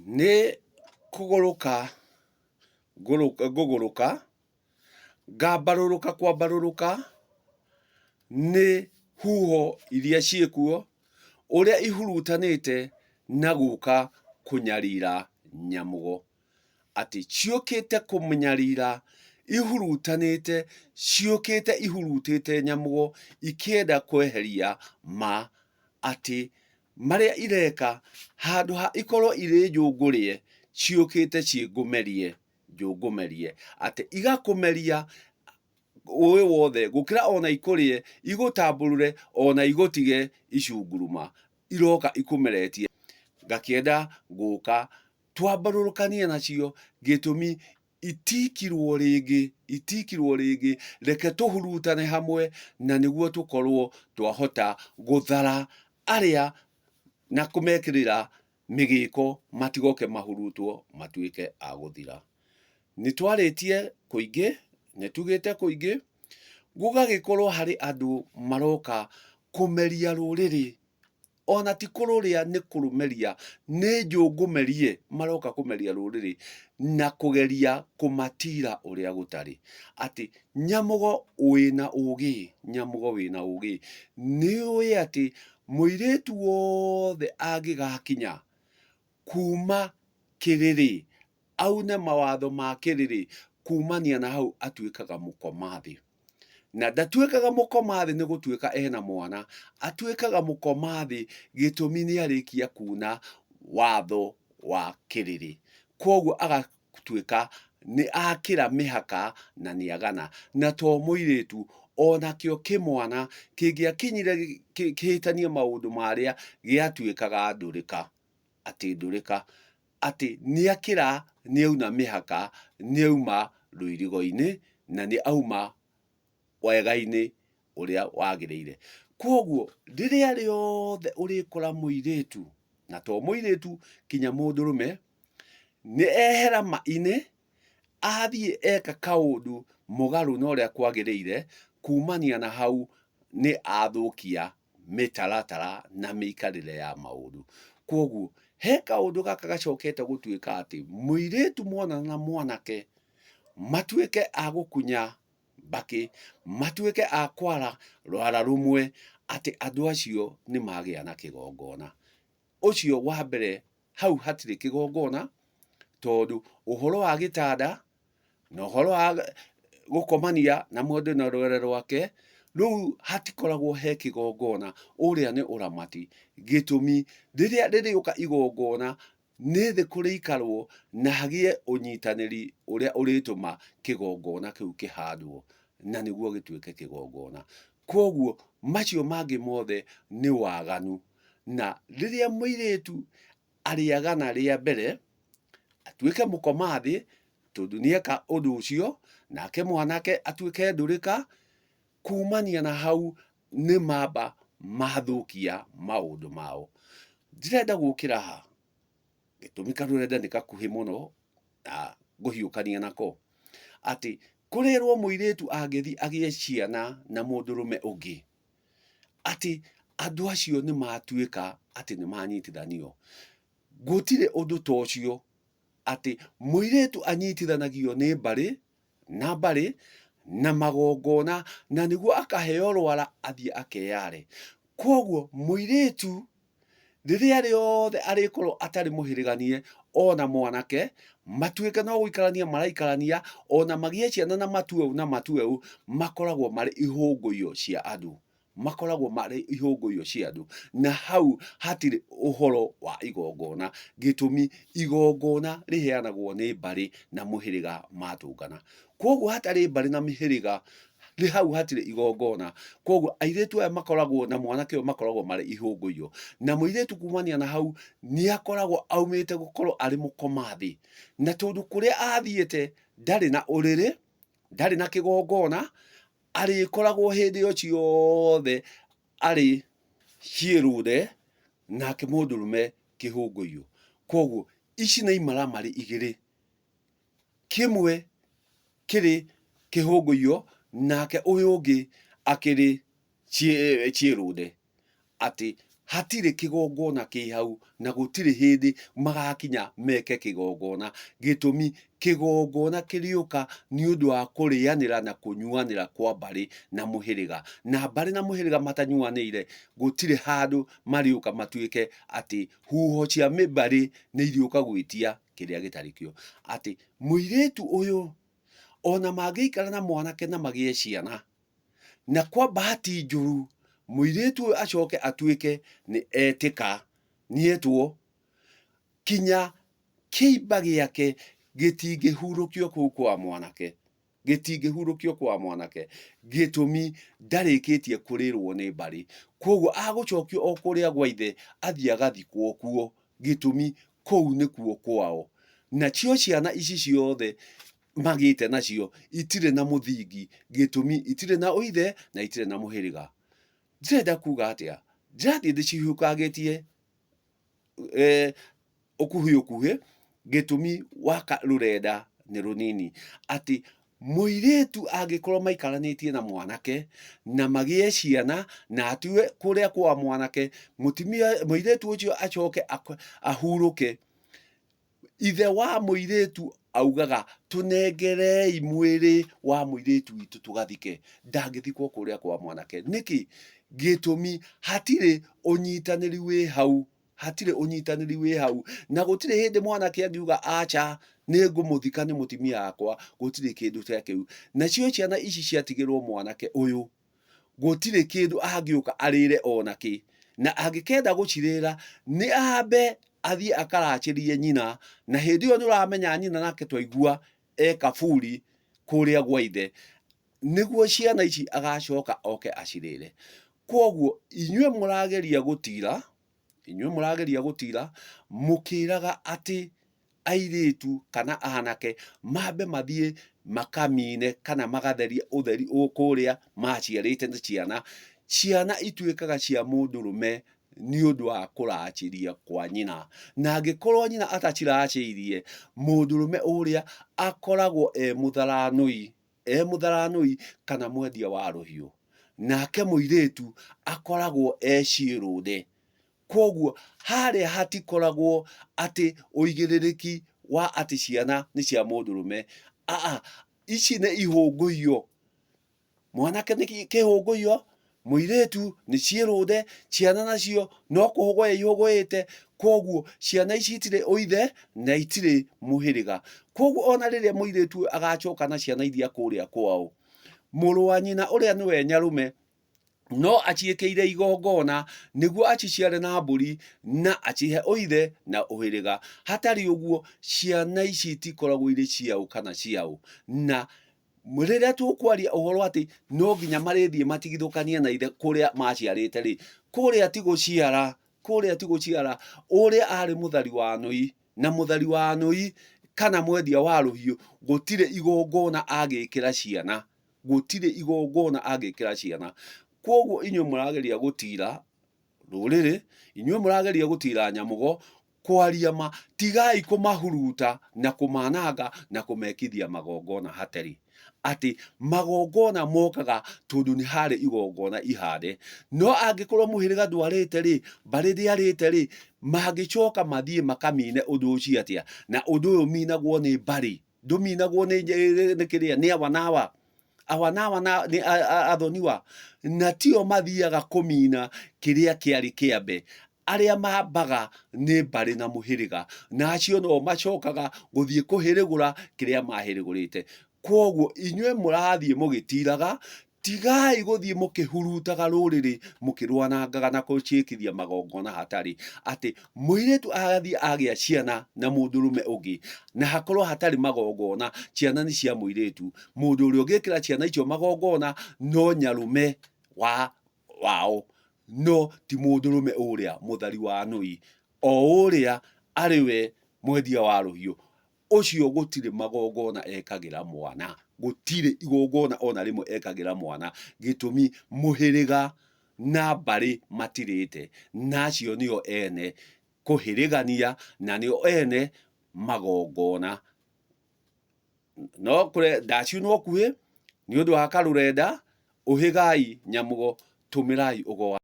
Nĩ kũgũrũka ngũgũrũka, ngambarũrũka kwambarũrũka nĩ huho iria ciĩkuo, ũrĩa ihurutanĩte na gũka kũnyarira Nyamũgo. Atĩ ciũkĩte kũmũnyarira ihurutanĩte, ciũkĩte ihurutĩte Nyamũgo ikĩenda kweheria ma atĩ marĩa ireka handũ ha ikorwo irĩ njũngũrĩe ciũkĩte ciĩ ngũmerie, njũngũmerie. Atĩ igakũmeria ũĩ wothe gũkĩra ona ikũrĩe, igũtambũrũre ona igũtige icunguruma. Iroka ikũmeretie. Ngakĩenda gũka twambarũrũkanie nacio gĩtũmi itikirwo rĩngĩ, itikirwo rĩngĩ, reke tũhurutane hamwe na nĩguo tũkorwo twahota gũthara arĩa na kũmekĩrĩra mĩgĩko matigoke mahurutwo matuĩke a gũthira. Nĩ twarĩtie kũingĩ, nĩ tugĩte kũingĩ, gũgagĩkorwo harĩ andũ maroka kũmeria rũrĩrĩ ona ti kũrũrĩa nĩ kũrũmeria, nĩ njũngũmerie maroka kũmeria rũrĩrĩ na kũgeria kũmatira ũrĩa gũtarĩ. Atĩ nyamũgo wĩna ũgĩ, nyamũgo wĩna ũgĩ, nĩ ũĩ atĩ mũirĩtu wothe angĩgakinya kuma kĩrĩrĩ, aune mawatho ma kĩrĩrĩ, kumania na hau atuĩkaga mũkoma thĩ. Na ndatuĩkaga mũkoma thĩ nĩ gũtuĩka ena mwana, atuĩkaga mũkoma thĩ gĩtũmi nĩ arĩkia kuna watho wa kĩrĩrĩ. Kwoguo agatuĩka nĩ akĩra mĩhaka na nĩ agana. Na to mũirĩtu, onakĩo kĩmwana kĩngĩakinyire kĩhĩtanie maũndũ marĩa gĩatuĩkaga ndũrĩka. Atĩ ndũrĩka. Atĩ nĩ akĩra, nĩ auna mĩhaka, nĩ auma rũirigo-inĩ na nĩ auma wega-inĩ ũrĩa wagĩrĩire. Kwoguo rĩrĩa rĩothe ũrĩkora mũirĩtu, na to mũirĩtu kinya mũndũrũme, nĩ ehera ma-inĩ, athiĩ eka kaũndũ mũgarũ na ũrĩa kwagĩrĩire, kumania na hau nĩ athũkia mĩtaratara na mĩikarĩre ya maũndũ. Kwoguo he kaũndũ gaka gacokete gũtuĩka atĩ mũirĩtu monana na mwanake matuĩke a gũkunya mbakĩ, matuĩke a kwara rwara rũmwe atĩ andũ acio nĩ magĩa na kĩgongona. Ũcio wa mbere hau hatirĩ kĩgongona tondũ ũhoro wa gĩtanda na ũhoro wa gũkomania na mũndũ na rwere rwake, rũu hatikoragwo he kĩgongona, ũrĩa nĩ ũramati. Gĩtũmi, rĩrĩa rĩrĩũka igongona, nĩ thĩ kũrĩikarwo na hagĩe ũnyitanĩri ũrĩa ũrĩtũma kĩgongona kĩu kĩhandwo na nĩguo gĩtuĩke kĩgongona. Kwoguo macio mangĩ mothe nĩ waganu. Na rĩrĩa mũirĩtu arĩagana rĩa mbere, atuĩke mũkoma thĩ, tondũ nĩeka ũndũ ũcio, nake mwanake atuĩke ndũrĩka, kumania na hau nĩ mamba mathũkia maũndũ mao. Ndĩrenda gũkĩra ha? Gĩtũmi karũrenda nĩ gakuhĩ mũno na ngũhiũkania nako, atĩ kũrerwo mũirĩtu angĩthiĩ agĩe ciana na mũndũrũme ũngĩ, atĩ andũ acio nĩ matuĩka atĩ nĩ manyitithanio. Gũtirĩ ũndũ ta ũcio atĩ mũirĩtu anyitithanagio nĩ mbarĩ na mbarĩ na magongona na nĩguo akaheo rwara athiĩ akeyare. Kwoguo mũirĩtu rĩrĩa rĩothe arĩkorwo atarĩ mũhĩrĩganie ona mwanake, matuĩke no gũikarania maraikarania, ona magĩe ciana na matue ũũ na matue ũũ, makoragwo marĩ ihũngũiyo cia andũ. Makoragwo marĩ ihũngũiyo cia andũ. Na hau hatirĩ ũhoro wa igongona. Gĩtũmi, igongona rĩheanagwo nĩ mbarĩ na mũhĩrĩga matũngana. Kwoguo hatarĩ mbarĩ na mĩhĩrĩga, nĩ hau hatirĩ igongona. Kwoguo airĩtu aya makoragwo na mwanake ũyũ makoragwo marĩ ihũngũiyo. Na mũirĩtu kumania na hau nĩ akoragwo aumĩte gũkorwo arĩ mũkoma thĩ. Na tondũ kũrĩa athiĩte ndarĩ na ũrĩrĩ, ndarĩ na kĩgongona, arĩkoragwo hĩndĩ ĩyo ciothe arĩ ciĩrũre nake mũndũrũme kĩhũngũiyo. Kwoguo ici nĩ imaramari igĩrĩ. Kĩmwe kĩrĩ kĩhũngũiyo nake ũyũ ũngĩ akĩrĩ ciĩrũnde. Atĩ Hatirĩ kĩgongona kĩ hau na gũtirĩ hĩndĩ magakinya meke kĩgongona. Gĩtũmi, kĩgongona kĩrĩũka nĩ ũndũ wa kũrĩanĩra na kũnyuanĩra kwa mbarĩ na mũhĩrĩga. Na mbarĩ na mũhĩrĩga matanyuanĩire, gũtirĩ handũ marĩũka matuĩke atĩ huho cia mĩbarĩ nĩ irĩũka gwĩtia kĩrĩa gĩtarĩ kĩo. Atĩ mũirĩtu ũyũ ona mangĩikara na mwanake na magĩe ciana, Na kwa bahati njũru mũirĩtu ũyũ acoke atuĩke nĩ etĩka, nĩ etwo, kinya kĩimba gĩake gĩtingĩhurũkio kũu kwa mwanake, gĩtingĩhurũkio kwa mwanake, gĩtũmi ndarĩkĩtie kũrĩrwo nĩ mbarĩ. Kwoguo agũcokio o kũrĩa gwa ithe athiĩ agathikwo kuo, gĩtũmi kũu nĩkuo kwao. Nacio ciana ici ciothe magĩte nacio itirĩ na mũthingi, gĩtũmi itirĩ na ũithe na itirĩ na mũhĩrĩga. Ndĩrenda kuga atĩa? Ndĩrathiĩ ndĩcihiũkangĩtie eh, ũkuhĩ ũkuhĩ, gĩtũmi waka rũrenda nĩ rũnini, atĩ mũirĩtu angĩkorwo maikaranĩtie na mwanake na magĩe ciana na atue kũrĩa kwa mwanake, mũtumia mũirĩtu ũcio acoke ahurũke Ithe wa mũirĩtu augaga tũnengerei mwĩrĩ wa mũirĩtu witũ tũgathike. Ndangĩthikwo kũrĩa kwa mwanake. Nĩkĩ? Gĩtũmi hatirĩ ũnyitanĩri wĩ hau. Hatirĩ ũnyitanĩri wĩ hau. Na gũtirĩ hĩndĩ mwanake angiuga aca nĩ ngũmũthika nĩ mũtumia wakwa. Gũtirĩ kĩndũ ta kĩu. Nacio ciana ici ciatigĩrwo mwanake ũyũ gũtirĩ kĩndũ angĩũka arĩre ona kĩ, na angĩkenda gũcirĩra nĩ ambe athiĩ akaracĩrie nyina, na hĩndĩ ĩyo nĩ ũramenya nyina nake twaigua e kaburi kũrĩa gwa ithe, nĩguo ciana ici agacoka oke acirĩre. Kwoguo inyuĩ mũrageria gũtira, inyuĩ mũrageria gũtira mũkĩraga atĩ airĩtu kana anake mambe mathiĩ makamine kana magatherie ũtheri kũrĩa maciarĩte na ciana. Ciana ituĩkaga cia mũndũrũme nĩ ũndũ wa kũracĩria kwa nyina. Na angĩkorwo nyina ataciracĩirie, mũndũrũme ũrĩa akoragwo e mũtharanũi, e mũtharanũi kana mwendia wa rũhiũ. Nake mũirĩtu akoragwo e ciĩrũnde. Kwoguo harĩa hatikoragwo atĩ ũigĩrĩrĩki wa atĩ ciana nĩ cia mũndũrũme. Aa, ici nĩ ihũngũiyo. Mwanake nĩ kĩhũngũiyo, mũirĩtu nĩ ciĩrũnde, ciana nacio no kũhũgũya ihũgũĩte, kwoguo ciana ici itirĩ ũithe na itirĩ mũhĩrĩga. Kwoguo ona rĩrĩa mũirĩtu ũyũ agacoka na ciana iria kũrĩa kwao, mũrũ wa nyina ũrĩa nĩwe nyarũme no aciĩkĩire igongona nĩguo aciciare na mbũri na acihe ũithe na ũhĩrĩga. Hatarĩ ũguo ciana ici itikoragwo irĩ ciaũ kana ciaũ. Na rĩrĩa tũkwaria ũhoro atĩ no nginya marĩthiĩ matigithũkanie na ithe kũrĩa maciarĩte rĩ, kũrĩa ti gũciara, kũrĩa ti gũciara, ũrĩa arĩ mũthari wa nũi na mũthari wa nũi kana mwendia wa rũhiũ gũtirĩ igongona agĩkĩra ciana. Gũtirĩ igongona angĩkĩra ciana. Kwoguo inyuĩ mũrageria gũtira rũrĩrĩ, inyuĩ mũrageria gũtira nyamũgo, kwaria ma, tigai kũmahuruta na kũmananga na kũmekithia magongona hatarĩ. Atĩ magongona mokaga tondũ nĩ harĩ igongona ihande. No angĩkorwo mũhĩrĩga ndwarĩte rĩ, mbarĩ ndĩarĩte rĩ, mangĩcoka mathiĩ makamine ũndũ ũcio atĩa? Na ũndũ ũyũ ũminagwo nĩ mbarĩ. Ndũminagwo nĩ nĩ kĩrĩa nĩ awa na awa awa na awa na nĩ athoniwa na tio mathiaga kũmina kĩrĩa kĩarĩ kĩambe arĩa mambaga nĩ mbarĩ na mũhĩrĩga na acio no macokaga gũthiĩ kũhĩrĩgũra kĩrĩa mahĩrĩgũrĩte kwoguo inyuĩ mũrathiĩ mũgĩtiraga Tigai gũthiĩ mũkĩhurutaga rũrĩrĩ mũkĩrwanangaga na kũciĩkithia magongona hatarĩ atĩ mũirĩtu agathiĩ agĩa ciana na mũndũrũme ũngĩ na hakorwo hatarĩ magongona, ciana nĩ cia mũirĩtu. Mũndũ ũrĩa ũngĩkĩra ciana icio magongona no nyarũme wa wao no ti mũndũrũme ũrĩa mũthari wa nũi o ũrĩa arĩ we mwendia wa rũhiũ. Ũcio gũtirĩ magongona ekagĩra mwana, gũtirĩ igongona ona rĩmwe ekagĩra mwana, gĩtũmi mũhĩrĩga na mbarĩ matirĩte, na acio nĩo ene kũhĩrĩgania na nĩo ene magongona. No kũre ndaciunwo kuhĩ nĩ ũndũ wa karũrenda, ũhĩgai nyamũgo, tũmĩrai ũgo wa.